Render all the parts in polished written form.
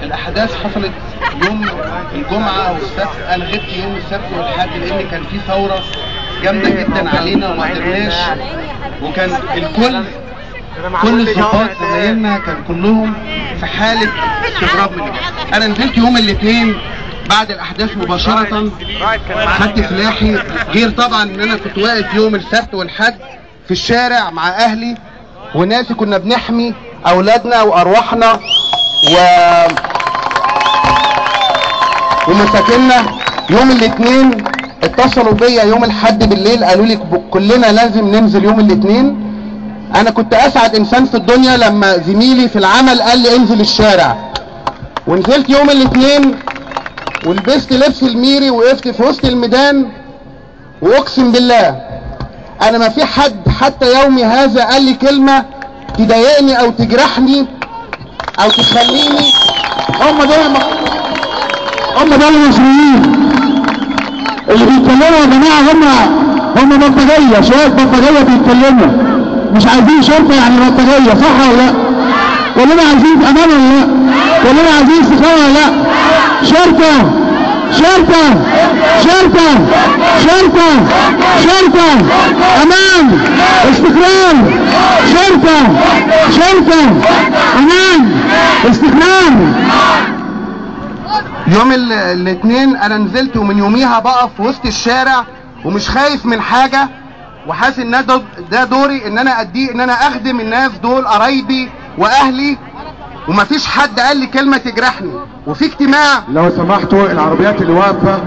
الاحداث حصلت يوم الجمعة والسبت، انا غبت يوم السبت والحد لان كان في ثورة جامدة جدا علينا وما قدرناش، وكان الكل كل الظباط زمايلنا كان كلهم في حاله استغراب من اللي بيحصل. انا نزلت يوم الاثنين بعد الاحداث مباشرة، خدت سلاحي، غير طبعا ان انا كنت واقف يوم السبت والحد في الشارع مع اهلي وناسي، كنا بنحمي اولادنا وارواحنا ومساكننا. يوم الاثنين اتصلوا بيا يوم الحد بالليل قالوا لي كلنا لازم ننزل يوم الاثنين. انا كنت اسعد انسان في الدنيا لما زميلي في العمل قال لي انزل الشارع، ونزلت يوم الاثنين ولبست لبس الميري وقفت في وسط الميدان، واقسم بالله انا ما في حد حتى يومي هذا قال لي كلمة تضايقني او تجرحني او تخليني. هم دول المصريين اللي بيتكلموا يا جماعة، هم بلطجيه، شوية بلطجيه بيتكلموا، مش عايزين شرطه يعني بلطجيه، صح ولا لا؟ كلنا عايزين امان ولا لا؟ كلنا عايزين استقرار ولا لا؟ شرطه شرطه شرطه شرطه شرطه، امان، استقرار، شرطه شرطه، امان، استقرار. يوم الاثنين انا نزلت، ومن يوميها بقف في وسط الشارع ومش خايف من حاجة، وحاسس ان ده دوري ان انا اديه، ان انا اخدم الناس دول قرايبي واهلي، ومفيش حد قال لي كلمة تجرحني. وفي اجتماع، لو سمحتوا العربيات اللي واقفة،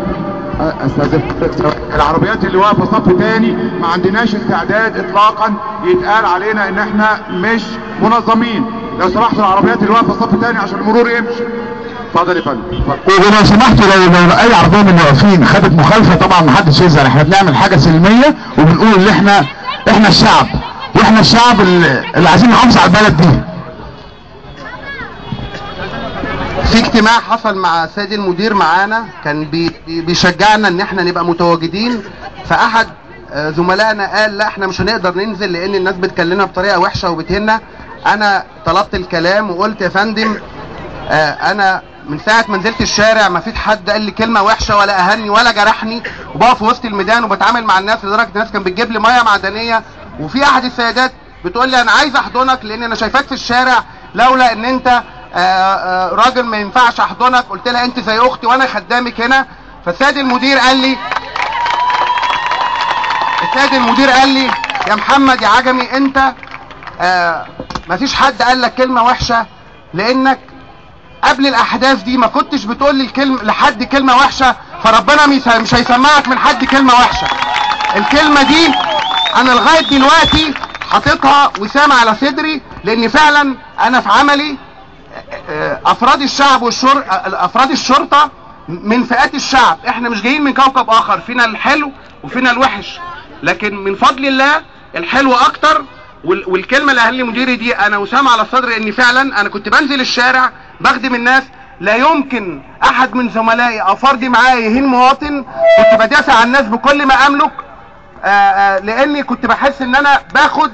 العربيات اللي واقفة صف تاني، ما عندناش استعداد اطلاقا يتقال علينا ان احنا مش منظمين. لو سمحتوا العربيات اللي واقفة صف تاني عشان المرور يمشي. اتفضل يا فندم. ولو سمحتوا لو اي عربية من اللي واقفين خدت مخالفة طبعا ما حدش يزعل، احنا بنعمل حاجة سلمية وبنقول ان احنا الشعب، واحنا الشعب اللي عايزين نحافظ على البلد دي. في اجتماع حصل مع سيد المدير معانا، كان بيشجعنا ان احنا نبقى متواجدين، فاحد زملائنا قال لا احنا مش هنقدر ننزل لان الناس بتكلمنا بطريقة وحشة وبتهنا. انا طلبت الكلام وقلت يا فندم انا من ساعة ما نزلت الشارع ما فيش حد قال لي كلمة وحشة ولا اهني ولا جرحني، وبقف في وسط الميدان وبتعامل مع الناس لدرجة الناس كان بتجيب لي مية معدنية. وفي احد السيدات بتقول لي انا عايز احضنك لان انا شايفاك في الشارع، لولا ان انت راجل ما ينفعش احضنك. قلت لها انت زي اختي وانا خدامك هنا. فالسيد المدير قال لي، السيد المدير قال لي يا محمد يا عجمي انت ما فيش حد قال لك كلمة وحشة، لانك قبل الاحداث دي ما كنتش بتقول لي الكلمة لحد كلمة وحشة، فربنا مش هيسمعك من حد كلمة وحشة. الكلمة دي انا لغاية دلوقتي حاططها وسام على صدري، لان فعلا انا في عملي افراد الشعب افراد الشرطة من فئات الشعب، احنا مش جايين من كوكب اخر، فينا الحلو وفينا الوحش، لكن من فضل الله الحلو اكتر. والكلمة اللي قال لي مديري دي انا وسام على الصدر، ان فعلا انا كنت بنزل الشارع بخدم الناس، لا يمكن احد من زملائي او فردي معايا يهين مواطن، كنت بدافع عن الناس بكل ما املك، لاني كنت بحس ان انا باخد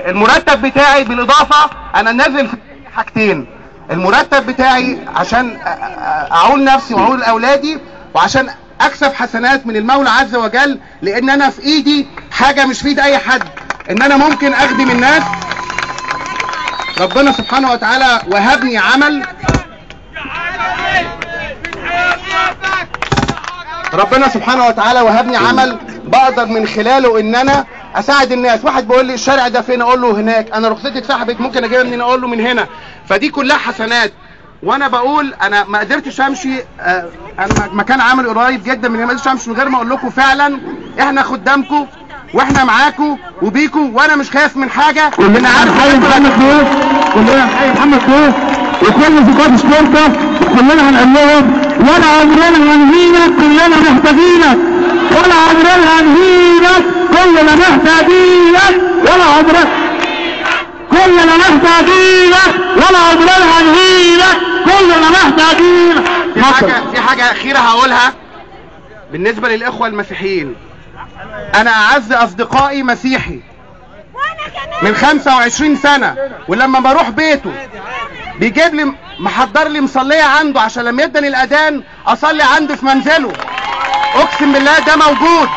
المرتب بتاعي، بالاضافة انا نازل في حاجتين، المرتب بتاعي عشان اعول نفسي واعول اولادي، وعشان اكسب حسنات من المولى عز وجل، لان انا في ايدي حاجة مش في ايد اي حد، ان انا ممكن اخدم الناس. ربنا سبحانه وتعالى وهبني عمل، ربنا سبحانه وتعالى وهبني عمل بقدر من خلاله ان انا اساعد الناس. واحد بيقول لي الشارع ده فين، اقول له هناك، انا رخصتي اتسحبت ممكن اجيبها منين، اقول له من هنا. فدي كلها حسنات. وانا بقول انا ما قدرتش امشي، انا مكان عمل قريب جدا من هنا، ما قدرتش امشي من غير ما اقول لكم فعلا احنا خدامكم واحنا معاكم وبيكم، وانا مش خايف من حاجة. كلنا عارف حي محمد ضيف، كلنا حي محمد ضيف، وكل ضباط الشرطة وكلنا هنقول لهم ولا عمرنا هنهينك، كلنا محتاجينك، ولا عمرنا هنهينك، كلنا محتاجينك، ولا عمرنا، كلنا محتاجينك، ولا عمرنا هنهينك، كلنا محتاجينك. في حاجة اخيرة هقولها بالنسبة للاخوة المسيحيين. انا اعز اصدقائي مسيحي من 25 سنة، ولما بروح بيته بيجيب لي محضر لي مصليه عنده عشان لما يدني الاذان اصلي عنده في منزله. اقسم بالله ده موجود.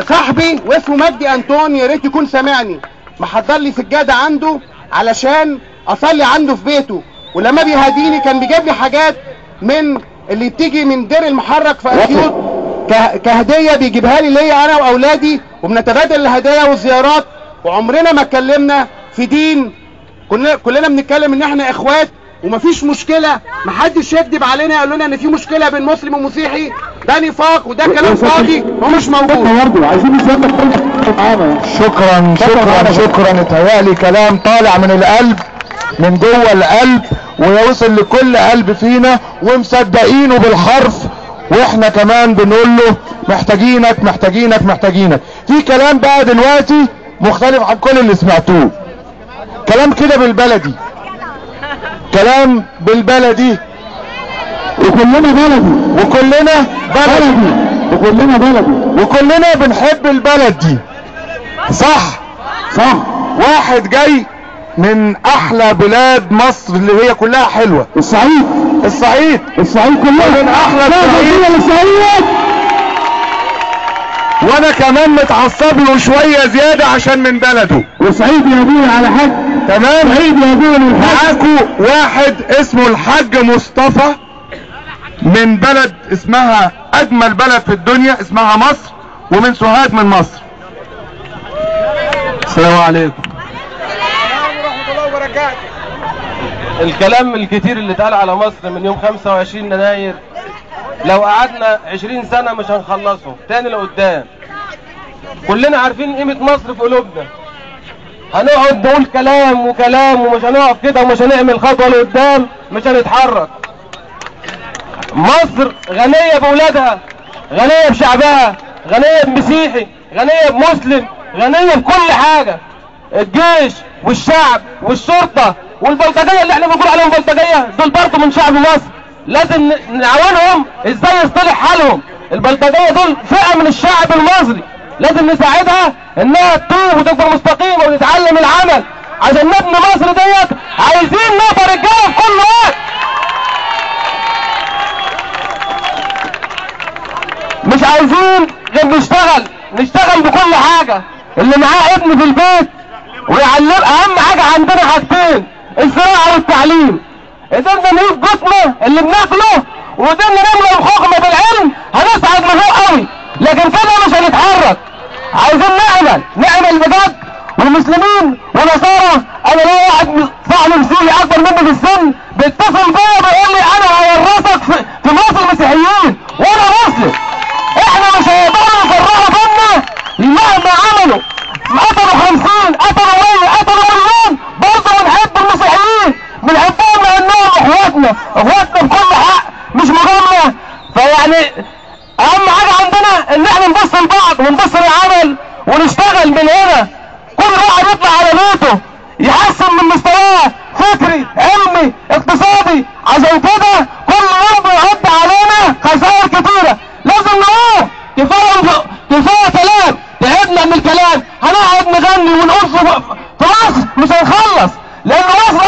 صاحبي واسمه مجدي انطون، يا ريت يكون سامعني، محضر لي سجادة عنده علشان اصلي عنده في بيته. ولما بيهديني كان بيجيب لي حاجات من اللي بتيجي من دير المحرك في اسيوط كهدية، بيجيبها لي ليا انا واولادي، وبنتبادل الهدايا والزيارات. وعمرنا ما اتكلمنا في دين، كلنا بنتكلم ان احنا اخوات ومفيش مشكلة. محدش يكذب علينا يقول لنا ان في مشكلة بين مسلم ومسيحي، ده نفاق وده كلام فاضي ومش موجود. عايزين شكرا شكرا شكرا. اتهيألي كلام طالع من القلب، من جوه القلب، ويوصل لكل قلب فينا، ومصدقينه بالحرف. واحنا كمان بنقول له محتاجينك محتاجينك محتاجينك. في كلام بقى دلوقتي مختلف عن كل اللي سمعتوه، كلام كده بالبلدي، كلام بالبلدي. وكلنا بلدي، وكلنا بلدي، وكلنا بلدي، وكلنا بنحب البلد دي، صح؟ صح. واحد جاي من احلى بلاد مصر اللي هي كلها حلوة، الصعيد، الصعيد، الصعيد كلها من احلى الصعيد، الصعيد. وانا كمان متعصب له شوية زيادة عشان من بلده. وصعيد يا ابويا على حاج، تمام؟ صعيد يا ابويا. معاكوا واحد اسمه الحاج مصطفى من بلد اسمها اجمل بلد في الدنيا، اسمها مصر، ومن سوهاج من مصر. السلام عليكم. الكلام الكتير اللي اتقال على مصر من يوم 25 يناير لو قعدنا 20 سنة مش هنخلصه تاني لقدام. كلنا عارفين قيمة مصر في قلوبنا. هنقعد نقول كلام وكلام ومش هنقف كده ومش هنعمل خطوة لقدام، مش هنتحرك. مصر غنية بولادها، غنية بشعبها، غنية بمسيحي، غنية بمسلم، غنية بكل حاجة. الجيش والشعب والشرطة والبلطجية اللي احنا بنقول عليهم بلطجية دول برضه من شعب مصر، لازم نعاونهم ازاي يصطلح حالهم. البلطجية دول فئة من الشعب المصري، لازم نساعدها انها تتوب وتبقى مستقيمة وتتعلم العمل عشان نبني مصر ديت. عايزين نبقى رجالة في كل وقت، مش عايزين غير نشتغل، نشتغل بكل حاجة. اللي معاه ابن في البيت ويعلم، اهم حاجة عندنا حاجتين: الزراعة والتعليم. قدرنا نجيب جسمه اللي بناكله وقدرنا نملى مخاخنا بالعلم، هنصعد لفوق قوي. لكن كده مش هنتحرك. عايزين نعمل، نعمل بجد. والمسلمين ونصارى، انا ليا واحد صاحبي مسيحي اكبر مني في السن بيتصل بيا بيقول لي انا هورثك في مصر مسيحيين وانا مسلم. احنا مش هيقدروا يفرقوا بينا مهما عملوا. قتلوا 50، قتلوا 100، قتلوا مليون، برضه بنحب المسيحيين، بنحبهم لانهم اخواتنا، اخواتنا بكل حق، مش مجاملة. فيعني اهم حاجة عندنا ان احنا نبص لبعض ونبص للعمل ونشتغل من هنا. كل واحد يطلع على بيته يحسن من مستواه فكري علمي اقتصادي. عشان كده كل يوم بيعد علينا خسائر كتيرة، لازم نقوم. كفاية كفاية كلام، تعبنا من الكلام. هنقعد نغني ونقول في مصر مش هنخلص، لان مصر